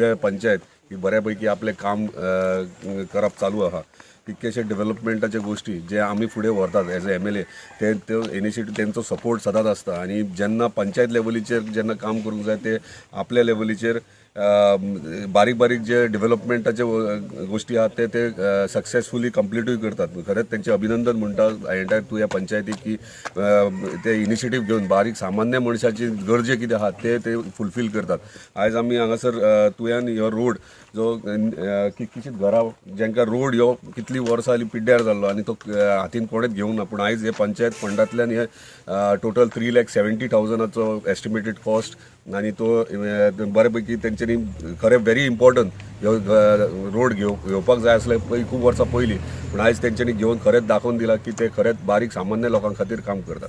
तुया पंचायत ही बऱ्या पैकी आपलें काम करप चालू आहा. कितकेशे डेव्हलपमेंटाचे गोश्टी जे आमी फुडें व्हरतात एज अ एमएलए ते त्यो इनिशिएटीव तेंचो सपोर्ट सदांच आसता. आनी जेन्ना पंचायत लेवलीचेर जेन्ना काम करूंक जाय ते आपल्या लेवलीचेर बारीक बारीक जे डेव्हलपमेंटाचे गोश्टी आहात ते ते सक्सेसफुली कंप्लिटूय करतात. खरेंच तेंचें अभिनंदन म्हणटा एंटायर तुया पंचायतीक की ते इनिशिएटीव घेवन बारीक सामान्य मनशाची गरजे कितें आहात ते ते फुलफील करतात. आयज आमी हांगासर तुयान हो रोड जो कितकीशींच घरां जांकां रोड ह्यो कितलीं वर्सां जालीं पिड्ड्यार जाल्लो आनी तो हातीन कोणेच घेवंक ना, पूण आयज हे पंचायत फंडांतल्यान हे टोटल 3,70,000 एस्टिमेटेड कॉस्ट आनी तो बरे पैकी तेंच्यांनी खरें व्हेरी इम्पॉर्टंट ह्यो रोड घेवपाक जाय आसले खूब वर्सां पयलीं, पूण आयज तेंच्यांनी घेवन खरेंच दाखोवन दिलां की ते खरेंच बारीक सामान्य लोकां खातीर काम करतात.